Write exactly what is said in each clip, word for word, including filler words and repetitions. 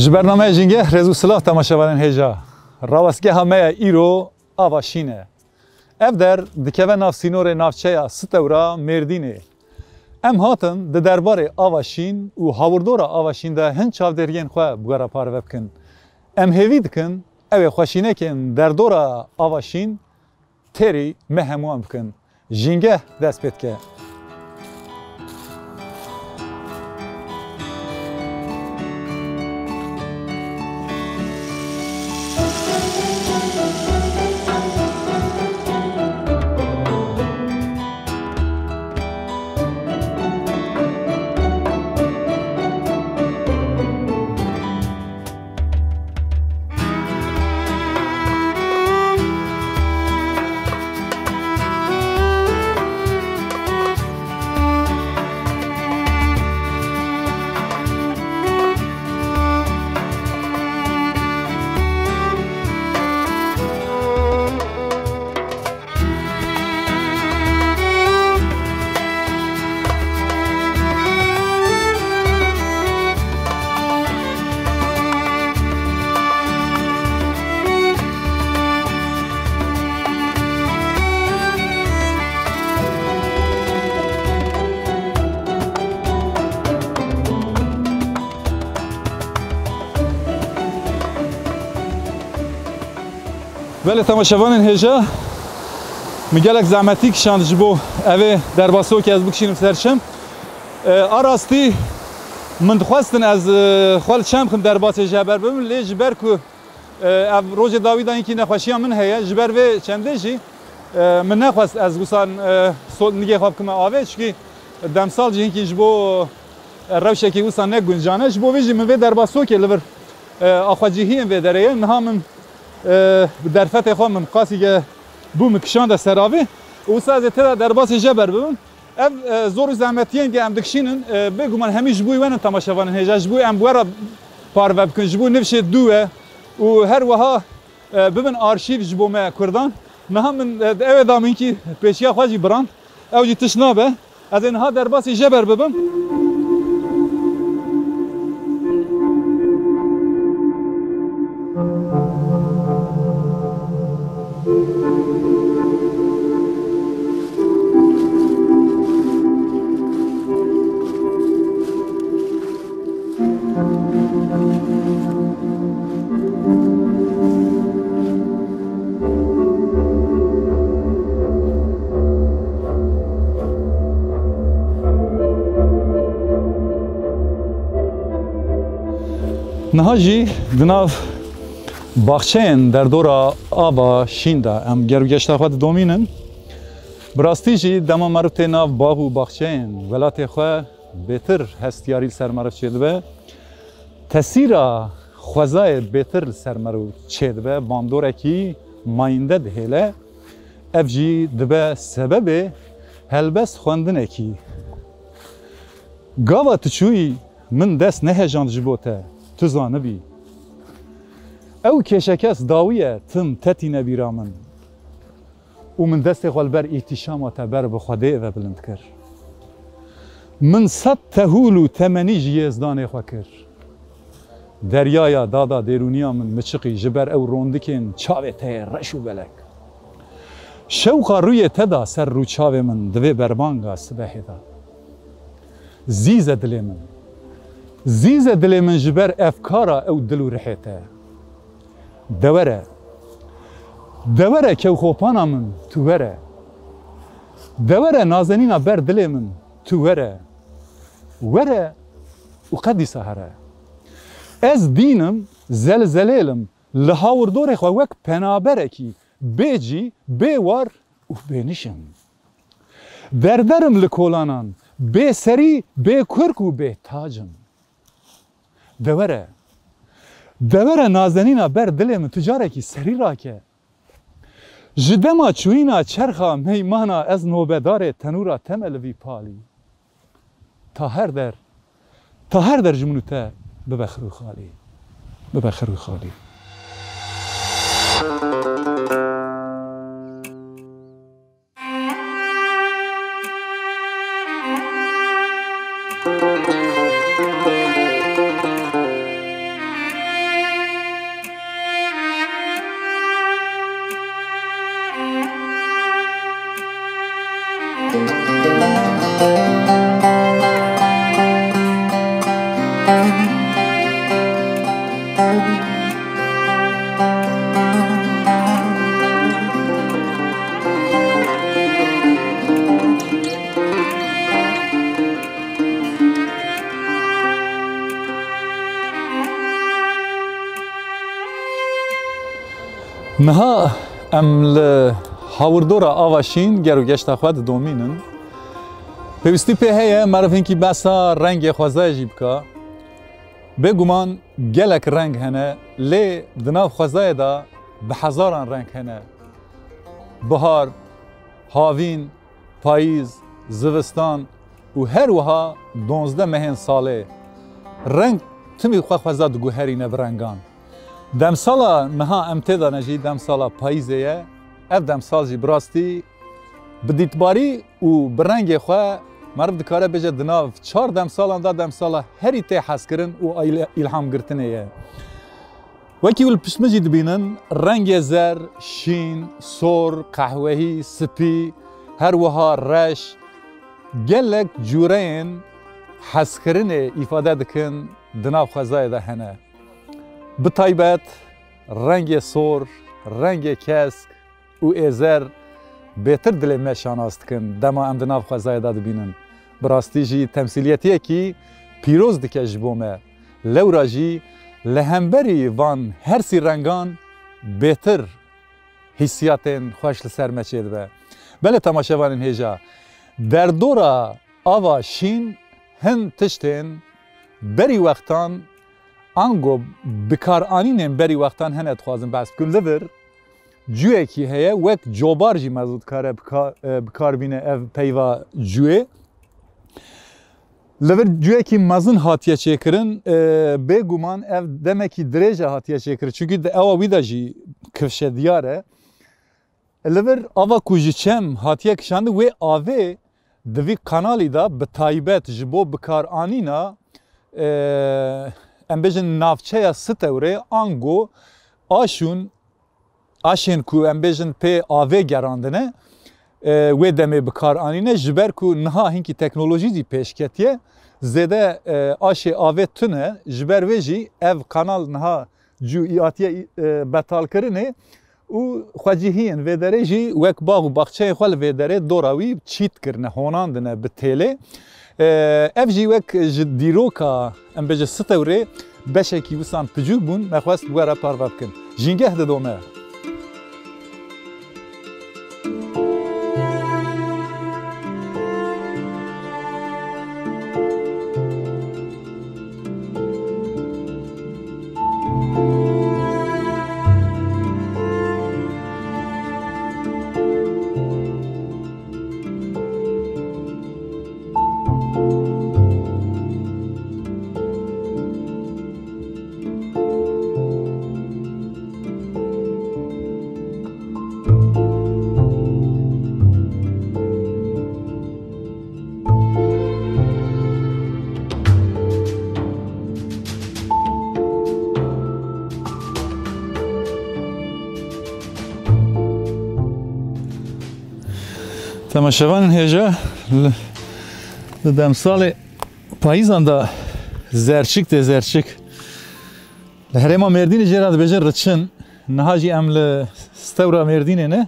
Ji bernameya Jîngeh rêz û silav temaşevanên hêja. Rawestgeha me ya îro Ava Şîn e. Ev der dikeve nav sînorê navçeya Stewra Mêrdînê. Em hatin di derbarê Ava Şîn û hawirdora Ava Şîn de hin çavdêriyên xwe bi we re parve bikin. Em hêvî dikin ew ê xweşînekên derdora Ava Şîn têrî me hemûyan bikin. Jîngeh dest pê dike. Belê temaşevanên hêja, min gelek zehmetî kişand ji bo evê derbasokê ez bikişînim ser çem. E, a rastî min dixwestin ez, e, xwe li çem xim derbasê ji heber bibim, lê ji ber ku, e, ev rojê dawî de hinkî nexweşiya min heye, ji ber vê çendê jî, e, min nexwest ez wisa, e, so-, nigê xwe bikime avê, çikî demsal jî hinkî ji bo, e, rewşekî wisa ne guncan e. Ji bo vê jî min vê derbasokê li vir, e, axwecihiyên vê derê ye. Niha min, e, bi derfetê xwe min qasî ge bû min kişande ser avê. Û wisa ez ê tê de derbasê ji heber bibim. Ev, e, zor û zehmetiyên ke em dikişînin, e, bêguman hemî ji bo we ne temaşevanên hêja, ji bo em bi we re parve bikin, ji bo nifşê dû we û her wiha, e, bibin arşîv ji bo me Kurdan. Niha min, e, di ewê de min kî pêşiya xwe jî birand. Ew jî tişt nabe. Ez ê niha derbasî ji heber bibim. Niha jî di nav baxçeyên derdora Ava Şîn de em ger û geşta xwe didomînin. Bi rastî jî dema meriv tê nav bax û baxçeyên welatê xwe bêtir hestiyarî li ser meriv çêdibe. Tesîra xwezayê bêtir li ser meriv çêdibe, bandorekî mayînde dihêle. Ev jî dibe sebebê helbest xwendinekî. Gava tu çûyî, min dest nehejand ji bo te, tu zanibî. Ew kêşekes dawiye tim te tîne bîra min. Û min destê xwe li ber îhtîşama te ber bi Xwedê ve bilind kir. Min sed tehûl û temenî ji yêzdanê xwe kir. Deryaya dada dêrûniya min miçiqî ji ber ew rondikên çavê te yê reş û belek. Şewqa rûyê te da ser rûçavê min di vê berbanga sibehê de. Zîze dilê min. Zîze dilê min ji ber efkara ew dil û rihê te. De were. De were kewxopana min, tu were. De were nazenîna ber dilê min, tu were. Were û qet dîsa here. Ez dînim, zelzelêlim, li hawirdorê xwe wek penaberekî bê cî, bê war û bê nişin. Derderim li kolanan, bê serî, bê kurk û bê tac im. De were. De were nazenîna ber dilê min tu carekî serî rake. Ji dema çûyîna çerxa meymana ez nobedarê tenûra te me li vî palî. Ta her der, ta her der ji min û te bibe xir û xalî. Bibe xir û xalî. Niha em li hawirdora Ava Şîn ger û geşta xwe didomînin. Pêwîstî pê heye meriv hinkî behsa rengê xwezayê jî bika. Bêguman gelek reng hene, lê di nav xwezayê de bi hezaran reng hene. Bihar, havîn, payîz, zivistan û her wiha duwazdeh mehên salê. Reng timî xwe xweza diguherîne bi rengan. Demsala niha em tê de ne jî demsala payîzê ye. Ev demsal jî bi rastî bi dîtbarî û bi rengê xwe meriv dikare bêje di nav çar demsalan de demsala herî tê hezkirin û îl-, îlham girtinê ye. Wekî li pişt min jî dibînin, rengê zer, şîn, sor, qehwehî, spî, her wiha reş, gelek cûreyên hezkirinê îfade dikin di nav xwezayê de hene. Bi taybet rengê sor, rengê kesk û ê zer bêtir dilê me şanas dikin dema em di nav xwezayê de dibînin. Bi rastî jî temsîliyetiyekî pîroz dike ji bo me. Lewra jî li hemberî van hersî rengan bêtir hîsiyatên xweş li ser me çêdibe. Belê temaşevanên hêja, derdora Ava Şîn hin tiştên berî wextan ango bikaranînên berî wextan hene dixwazin behs bikin. Li vir cuyekî heye, wek cobar jî mezû dikare bika-, e, bikar bîne ev peyva cuyê. Li vir cuyekî mezin hatiye çêkirin, e, bêguman ev demekî dirêj e hatiye çêkirin. Çunkî di ewa wî de jî kifşe diyar e. Li vir ava ku ji çem hatiye kişandin, wê avê di vî kanalî de bi taybet ji bo bikaranîna, e, em bêjin navçeya Stewrê ango aşûn, aşên ku em bêjin pê avê gerandine, e, wê demê bi kar anîne, ji ber ku niha hinkî teknolojî jî pêş ketiye, zêde, e, aşê avê tune, ji ber vê jî ev kanal niha cû î hatiye, e, betalkirinê û xwecihiyên vê derê jî wek bax û baxçeyên xwe li vê derê dora wî çît kirine, honandine bi têlê. E, ev jî wek ji dîroka, em bêje, Stewrê beşekî wisan picûk bûn, me xwest bi we re parve bikin. Jîngeh didome. Temaşevanên hêja, li, li demsalê payîzan de zerçik tê, zerçik. Li herêma Mêrdînê jê re dibêjin riçin. Niha jî em li Stewra Mêrdînê ne.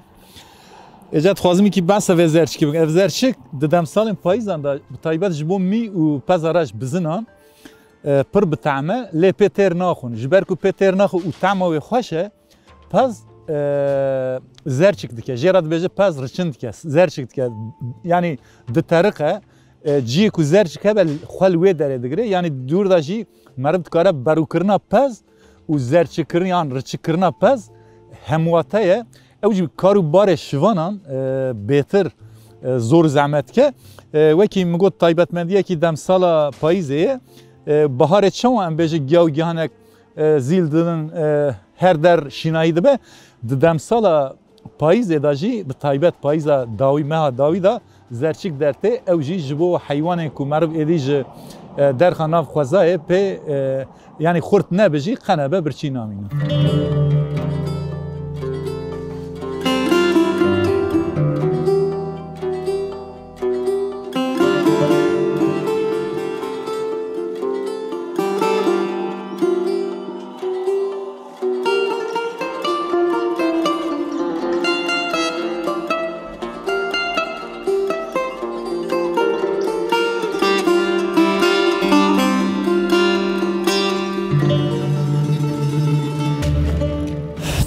Êca dixwazim wekî behsa vê zerçikê bikim. Ev zerçik di demsalên payîzan de bi taybet ji bo mî û peza reş bizinan, e, pir bi tehme, lê pê têr naxwin. Ji ber ku pê têr naxwe û tehma wê xweş e, pez, e, zerçik dike. Jê re dibêje pez riçin dike, zerçik dike. Yanî diteriqe, e, ciyê ku zerçik hebe xwe li wê derê digire. Yanî dûr de jî meriv dikare berûkirina pez û zerçikkirin yan riçikkirina pez hemwate ye. Ew jî kar û barê şivanan, e, bêtir, e, zor zehmet dike. E, wekî min got, taybetmendiyekî demsala payîzê ye. E, biharê çawa em bêje giya û gihanek, e, zîl didin, e, her der şînayî dibe. Di demsala payîzê de jî, bi taybet payîza dawî, meha dawî de zerçik dertê, ew jî ji bo heywanên ku meriv êdî ji, e, derxa nav xwezayê pê, e, yanî xurt nebe jî, qe nebe, birçî namînin.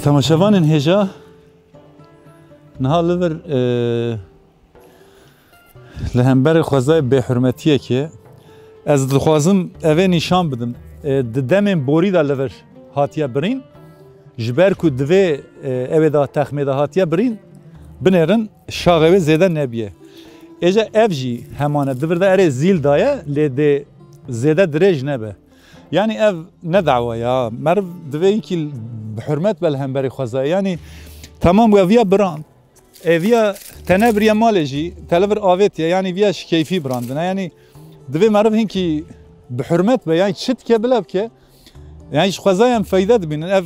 Temaşevanên hêja, niha li vir, e, li hemberî xwezayê bêhurmetiyekê, ez dixwazim evê nîşan bidim. E, di demên borî de li vir hatiye birîn, ji ber ku di vê, e, evê de texmê de hatiye birîn, binêrin şaxê wê zêde nebiye. Êja ev jî heman e, di vir de erê zîl daye, lê dê zêde dirêj nebe. Yanî ev ne dawa ya. Meriv divê hinkî bi hurmet be li hemberî xwezayê. Yanî temam we viya birand. Ê viya te nebiriye malê jî, te li vir avêtiye. Yanî viya ji keyfî birandine. Yanî divê meriv hinkî bi hurmet be. Yanî çi dike bila bike. Yanî ji xwezayê em feyde dibînin. Ev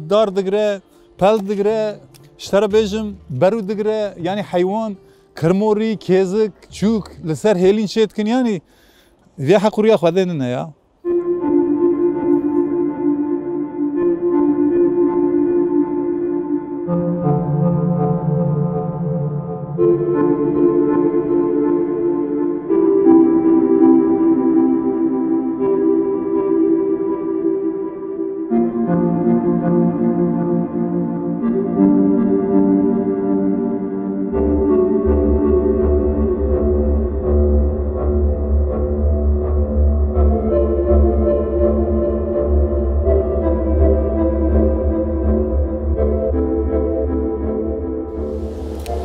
dar digire, pel digire, ji te re bêjim, berû digire. Yanî heywan, kirmorî, kêzik, çûk, li ser hêlîn çê dikin. Yanî vê heqûriya Xwedê nine ya.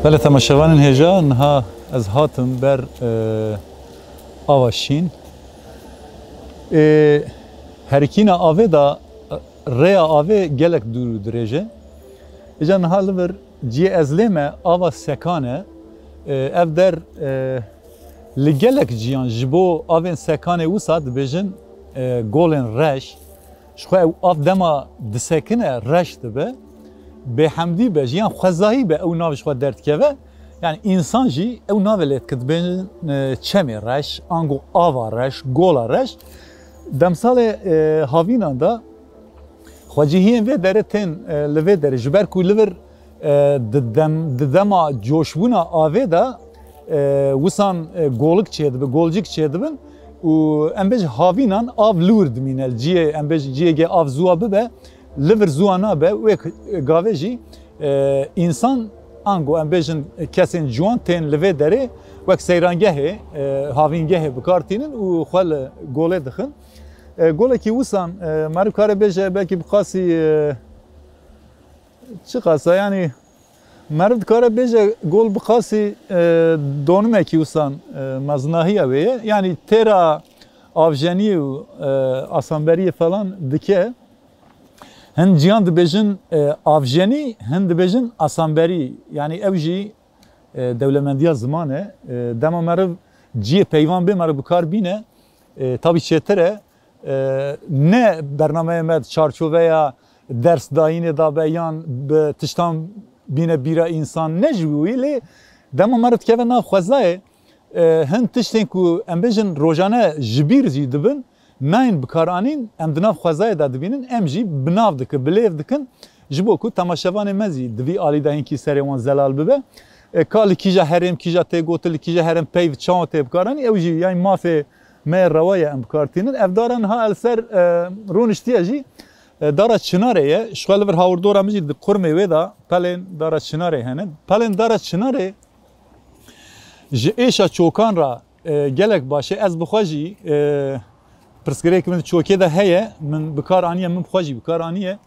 Belê temaşevanên hêja, niha ez hatim ber, e, Ava Şîn. Ê, herikîna avê de, e, rêya avê gelek dûr û dirêj e. Îca niha li vir ciyê ez lê me Ava Sekan e. E, ev der, e, li gelek ciyan ji bo avên Sekanê wisa dibêjin, e, golên reş. Ji xwe ew av dema disekine reş dibe, bêhemdî be jî yan xwezayî be ew nav ji xwe derdikeve. Yani însan jî ew navê lê dike, dibêjin, e, çemê reş, ango ava reş, gola reş. Demsalê, e, havînan de xwecihiyên vê derê tên, e, li vê derê, ji ber ku li vir e, di dem-, di dema coşbûna avê de, e, wisan, e, golik çêdibe, golcik çêdibin û em bêjin havînan av li wir dimîne. Ciyê, em bêjin ciyekê av zû wa bibe, li vir zû wa nabe. Wê k-, gavê jî, e, însan ango em bêjin kesên ciwan tên li vê derê wek seyrangehê, e, havîngehê bi kar tînin û xwe li golê dixin. E, golekî wisan, e, meriv kare bêje belkî bi qasî, e, Çiqasa, yani, meriv dikare bêje gol bi qasî, e, donimekî wisan, e, mezinahiya wê ye. Yani, têra avjenî û, e, asamberiyê falan dike. Hin ciyan dibêjin, e, avjenî, hin dibêjin asamberî. Yani, ew jî, e, dewlemendiya ziman e. E, dema meriv ciyê peyvan bê, meriv bi kar bîne, e, tabî çêtir e. E, ne bernameyê me di çarçoveya dersdayînê de be yan bi tiştan bîne bîra însan, ne ji wî, lê dema me re dikeve nav xwezayê, e, hin tiştên ku em bêjin rojane ji bîr jî dibin, nayên bikaranîn, em di nav xwezayê de dibînin, em jî bi nav dikin, bi lêv dikin, ji bo ku temaşevanê me jî di vî alî de hinkî serê wan zelal bibe. E, ka li kîja herêm, kîja tê gotin, li kîja herêm peyv çawa tê bikaranî, ew jî, yani, mafê me rewa ye em bi kar tînin. Ev dara niha el ser, e, rûniştiye jî, e, dara Çinarê ye. Ji xwe li vir hawirdora min jî di qurmê wê de pelên dara Çinarê hene. Pelên dara Çinarê ji êşa çokan re, e, gelek baş e. Ez bi xwe jî, e, pirsgirêk min di çokê de heye, min bi kar aniye, min bi xwe jî bi kar aniye.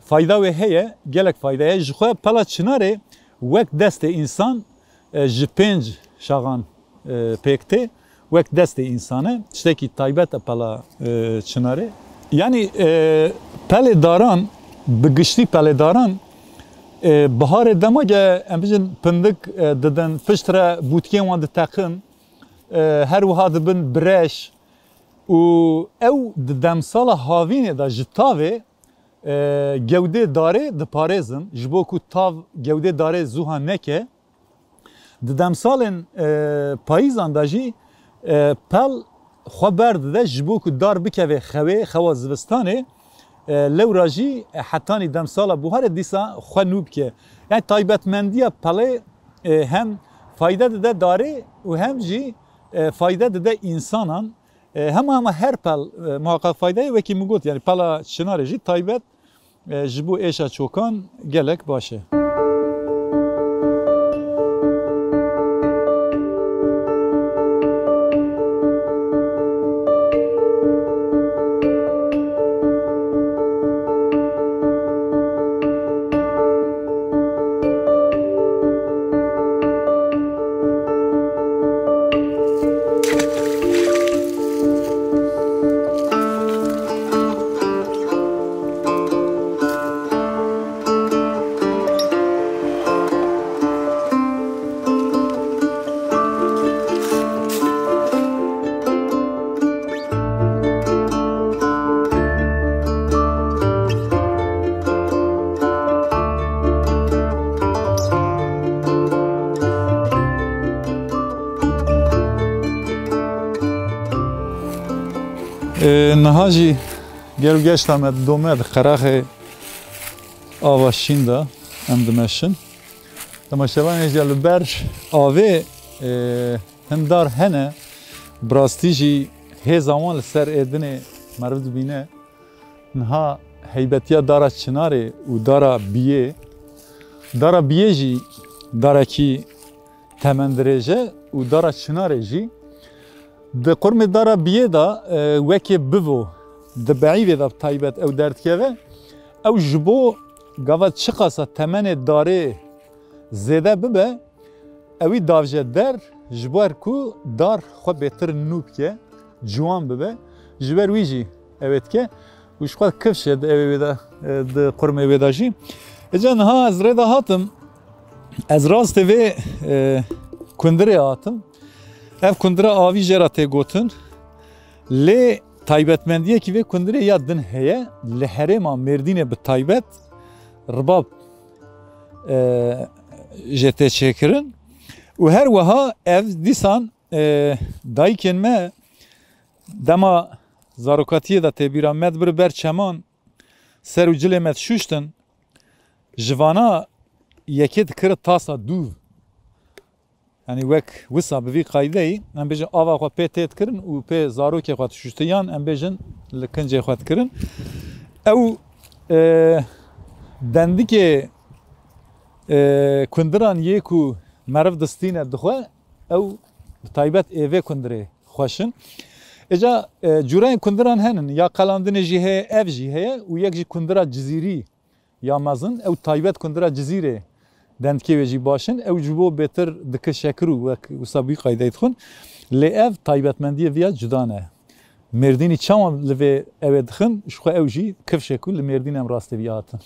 Fayda wê heye, gelek fayda ye. Ji xwe pela Çinarê wek destê însan, e, ji pênc şaxan, e, pêk tê, wek destê însan e. Tiştekî taybet e pela, e, Çinarê. Yanî, e, pelê daran, bi giştî pelê daran, e, biharê dema ge em bijin pindik, e, didin, piştre bûtkên wan diteqin, e, her wiha dibin bireş û ew di demsala havînê de ji tavê, e, gewdê darê diparêzin, ji bo ku tav gewdê darê zûha neke. Di demsalên, e, payîzan de jî, e, pel xwe berdide ji bo ku dar bikeve xewê, xewa zivistanê, e, lewra jî, e, hetanî demsala buharê dîsa xwe nû bike. Yani taybetmendiya pelê, e, hem fayde dide darê û hem jî, e, fayde dide însanan. E, hema hema her pel, e, muhaqqaq fayde ye, wekî min got, yani pela Çinarê jî taybet, e, ji bo êşa çokan gelek baş e. Ê, niha jî gel û geşta me didome di qeraxê ava şîn de em dimeşin. Temaşevanê jî li ber avê, e, hin dar hene, bi rastî jî hêza wan li ser êdinê meriv dibîne. Niha heybetiya dara çinarê û dara biyê, dara biyê jî darekî temendirêj e û dara çinarê jî. Di qurmê dara biyê de, e, wekê bivo, di beîvê de bi taybet ew derdikeve, ew ji bo gava çiqasa temenê darê zêde bibe, ewî davje der, ji ber ku dar xwe bêtir nû bike, ciwan bibe, ji ber wî jî ew ê dike. Û ji xwe kifş e di ewê wê de, e, di qurmê wê de jî. Êca niha ez rê de hatim, ez rastê vê, e, kundirê hatim. Ev kundira avî jê re tê gotin. Lê taybetmendiyekî vê kundirê ya din heye. Li herêma Mêrdînê bi taybet ribab, e, jê tê çêkirin. Û her wiha ev dîsan, e, dayikên me dema zarokatiyê de tê bîra me dibir ber çeman ser û cilê me dişuştin, ji vana yekê dikir tasa dûv. Yanî wek wisa bi vî qaydeyî, em bêjin ava xwe pê tê dikirin û pê zarokê xwe dişuştin, yan em bêjin li kincê xwe dikirin. Ew, e, dendikê, e, kundiran yê ku meriv distîne dixwe, ew bi taybet ê vê kundirê xweş in. Êca, e, cûreyên kundiran henin, ya qelandinê jî heye, ev jî heye û yek jî kundira cizîrî ya mezin, ew taybet kundira cizîrê dendikê wê jî baş in. Ew ji bo bêtir dike şekir û wek wisa bî qaydeyê dixwin. Lê ev taybetmendiyê viya cuda ne. Mêrdînî çawa li vê ew ê dixin, ji xwe ew jî kifşek û li Mêrdîn em rastê vî hatin.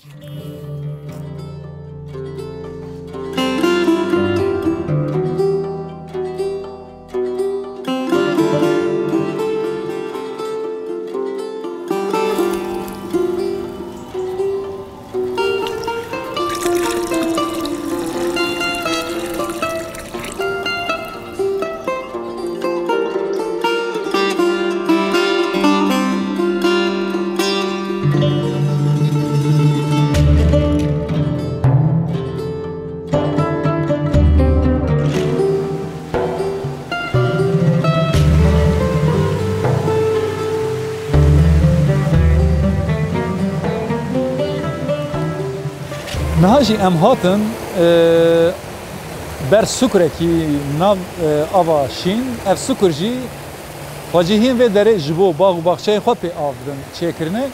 Niha jî em hatin, e, ber sukrekî nav, e, ava şîn. Ev sukur jî xwecihiyên vê derê ji bo bax û baxçeyên xwe pê av didin çêkirine.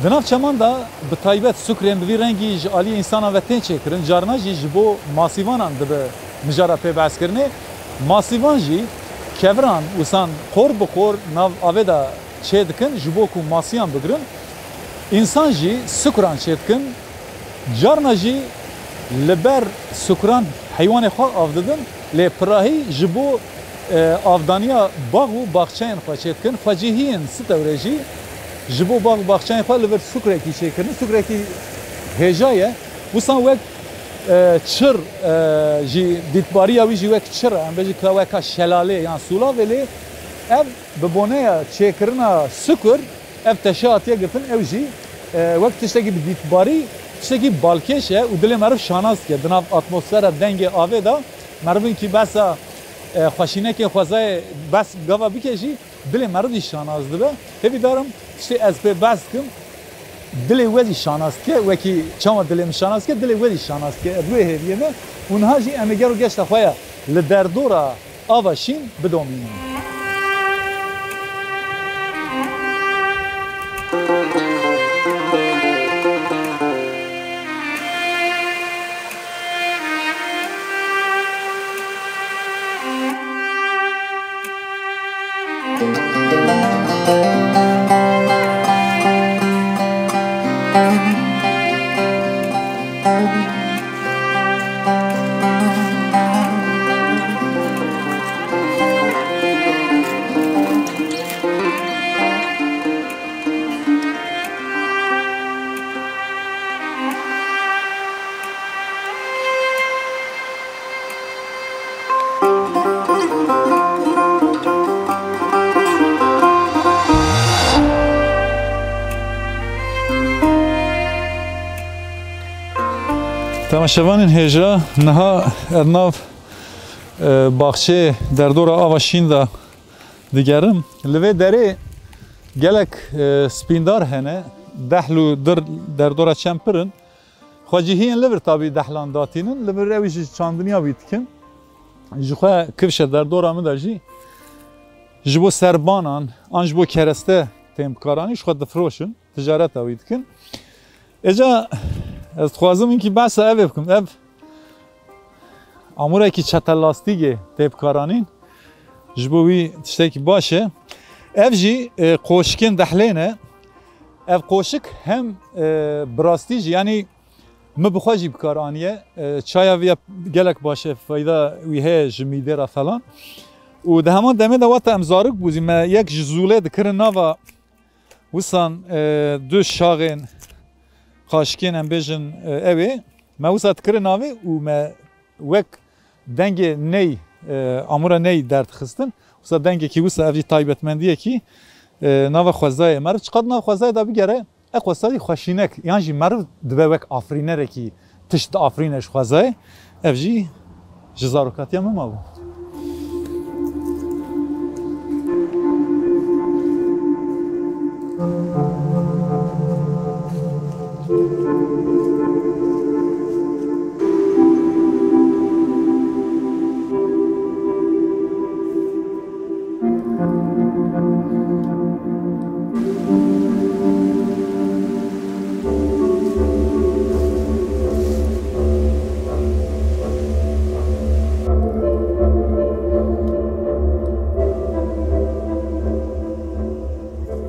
Di nav çeman de bi taybet sukrên bi vî rengî ji aliyê însanan ve tên çêkirin, carna jî ji bo masîvanan dibe mijara pê behskirinê. Masîvan jî keviran wisan qor bi qor nav avê de çê dikin ji bo ku masiyan bigirin. Însan jî sukran çê dikin. Carna jî li ber sukran heywanê xwe av didin, lê pirahî ji bo, e, avdaniya bax û baxçeyên xwe çê dikin. Xwecihiyên Sitewrê jî ji bo bax û baxçeyên xwe li vir sukrekî çêkirin. Sukrekî hêja ye. Wisa wek, e, çir, e, jî dîtbariya wî jî wek çir e. Em bêjin ka weka şelalê yan sûlavê lê ev bi boneya çêkirina sukur ev teşe hatiye girtin, ew jî, e, wek tiştekî bi dîtbarî, tiştekî balkêş e û dilê meriv şanaz dike. Di nav atmosfera dengê avê de merivin kî behsa, e, xweşînekê xwezayê behs gava bike jî dilê meriv jî şanaz dibe. Hêvîdar im tiştê ez pê behs dikim. Dilê we zî şanas dike, wekî çawa dilê min şanas dike, dilê we zî şanas dike. Ev wê hêviyê me. Û niha jî em ê gelo geşta xwe ya li derdora Ava Şîn bidomînin. Temaşevanên hêja, niha ez nav, e, baxçeyê derdora Ava Şîn de digerim. Li vê derê gelek, e, spîndar hene. Dehl û dir derdora çem pir in. Xwecihiyên li vir tabî dehlan datînin. Li vir ew jî çandiniya wî dikin. Ji xwe kifşe derdora min de jî ji bo serbanan an ji bo kereste tên bikaranîn, ji xwe difiroşin, ticareta wî dikin. Êca ez dixwazim hinkî behsa evê bikim. Ev amûrekî çete lastîgê tê bikaranîn. Ji bo wî tiştekî baş e. Ev jî, e, qoşikên dehlê ne. Ev qoşik hem, e, bi rastî jî, yanî min bi xwe jî bi kar aniye. E, çaya vî ya gelek baş e, feyda wî heye ji mîdê re falan. Û di heman demê de weta em zarok bûzî, me yek ji zûlê dikirin nava wisan, e, du şaxên qaşikên em bêjin, e, ew ê. Me wisa dikirin navê û me wek dengê ney, e, amûra ney derdixistin. Wisa dengekî wisa ev jî taybetmendiyekî, e, nava xwezayê. Meriv çiqas nav xwezayê de bigere, e, xwezayî xweşînek, yan jî meriv dibe wek afirînerekî tişt diafirîne ji xwezayê. Ev jî ji zarokatiya min mabû.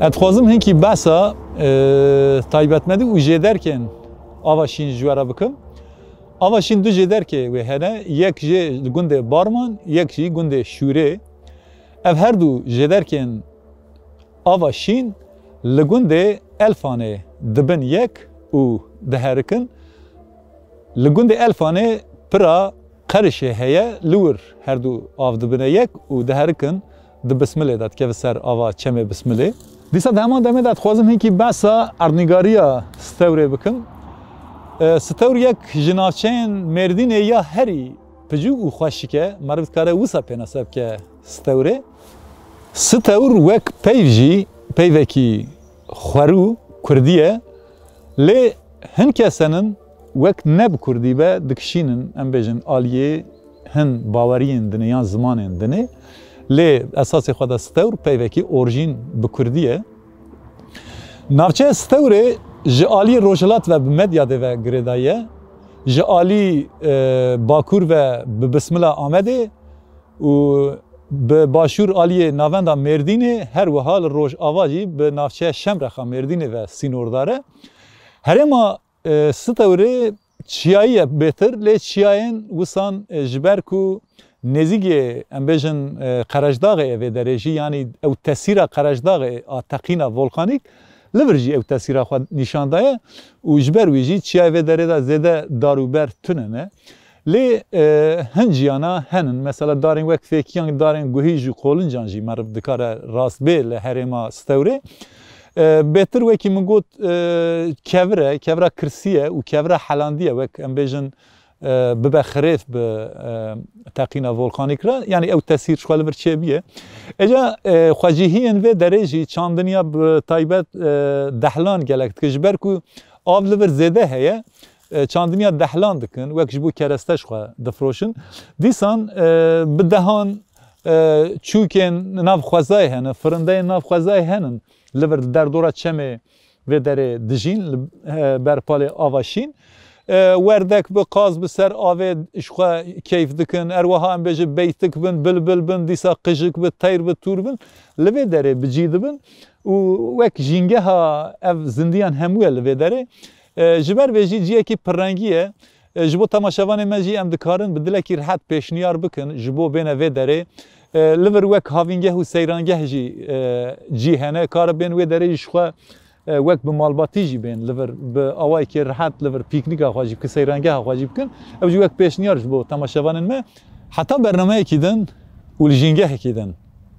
Ez dixwazim hinkî behsa, e, taybetmendî û jêderkên Ava Şîn ji we re bikim. Ava Şîn du jêderkê wê hene, yek jê li gundê Barman, yek jî gundê Şûrê. Ev her du jêderkên Ava Şîn li gundê Elfanê dibin yek û diherikin. Li gundê Elfanê pira qerişê heye, li wir her du av dibine yek û diherikin di Bismilê de dikeve ser ava çemê Bismilê. Dîsa di heman demê de dixwazim hinkî behsa erdnîgariya Stewrê bikim. E, Stewr yek ji navçeyên Mêrdînê ya herî picûk û xweşik e, meriv dikare wisa pênase bike Stewrê. Stewr wek peyv jî peyvekî xwerû kurdî ye, lê hin kes henin wek ne bi kurdî be dikişînin, em bêjin, aliyê hin baweriyên dinê yan zimanên dinê. Lê esasê xwe de Stewr peyvekî orjîn bi kurdî ye. Navçeya Stewrê ji aliyê rojhilat ve bi Medyadê ve girêdayî ye. Ji alî, e, bakur ve bi Bismila Amedê û bi başûr aliyê navenda Mêrdînê, her wiha li rojava jî bi navçeya Şemrexa Mêrdînê ve sînordar e. Herêma, e, Stewrê çiyayî ye bêtir, lê çiyayên wisan, e, ji ber ku nêzîkê, em bêjin, e, Qerejdaxê ye vê derê jî, yanî ew tesîra Qerejdaxê a teqîna volkanîk, li vir jî ew tesîra xwe nîşan daye û ji ber wî jî çiyayê vê derê de zêde dar û ber tune ne. Lê, e, hin ciyana henin. Mesela darên wek fêkiyan, darên guhîj û qolincan jî meriv dikare rast bê li herêma Stewrê. E, bêtir wekî min got, e, kevir e, kevira kirsî ye û kevira helandî ye. Wek em bêjin, e, bibe xirêv bi, e, teqîna volkanîk re, yanî ew tesîr ji xwe li vir çêbiye. Êca, e, xwecihiyên vê derê jî çandiniya bi taybet, e, dehlan gelek dikin. Ji ber ku av li vir zêde heye, e, çandiniya dehlan dikin, wek ji bo kereste ji xwe difroşin. Dîsan, e, bi dehan, e, çûkên nav xwezayê hene, firindeyên nav xwezayê henin, li vir derdora çemê vê derê dijîn, li, e, ber palê ava şîn. E, werdek bi, qaz bi ser avê ji xwe keyf dikin. Her wiha em bêjin beytik bin, bilbil bin, dîsa qijik bi, teyr bi, tûr bin. Li vê derê bi cî dibin û wek jîngeha ev zindiyan hemû ye li vê derê. E, ji ber vê jî ciyekî pirrengî ye. E, ji bo temaşevanê me jî em dikarin bi dilekî rihet pêşniyar bikin ji bo bêne vê derê. E, li vir wek havîngeh û seyrangeh jî, e, cî hene. Kare bên wê derê jî ji xwe, e, wek bi malbatî jî bên li vir, bi awayekî rihet li vir pîknîka xwe jî bikin, seyrangeha xwe jî bikin. Ew jî wek pêşniyar ji bo temaşevanên me. Heta bernameyekî din û li jîngehekî din.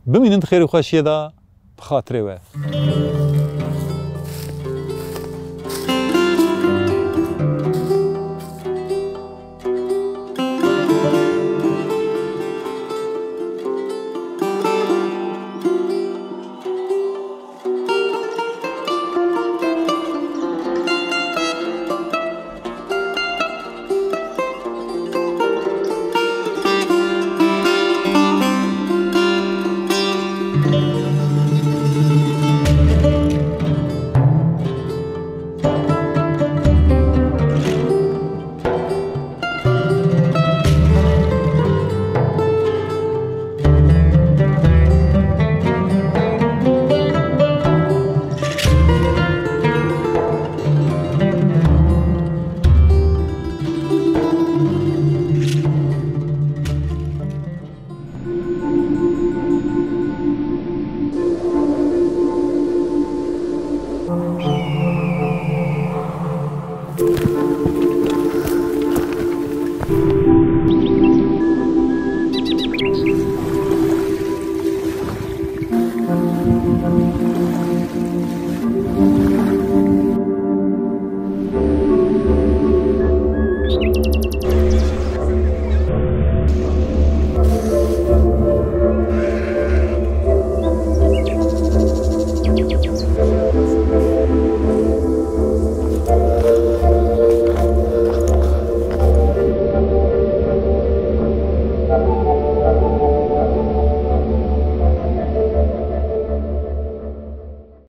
Bimînin di xêr û xweşiyê de. Bi xatirê we.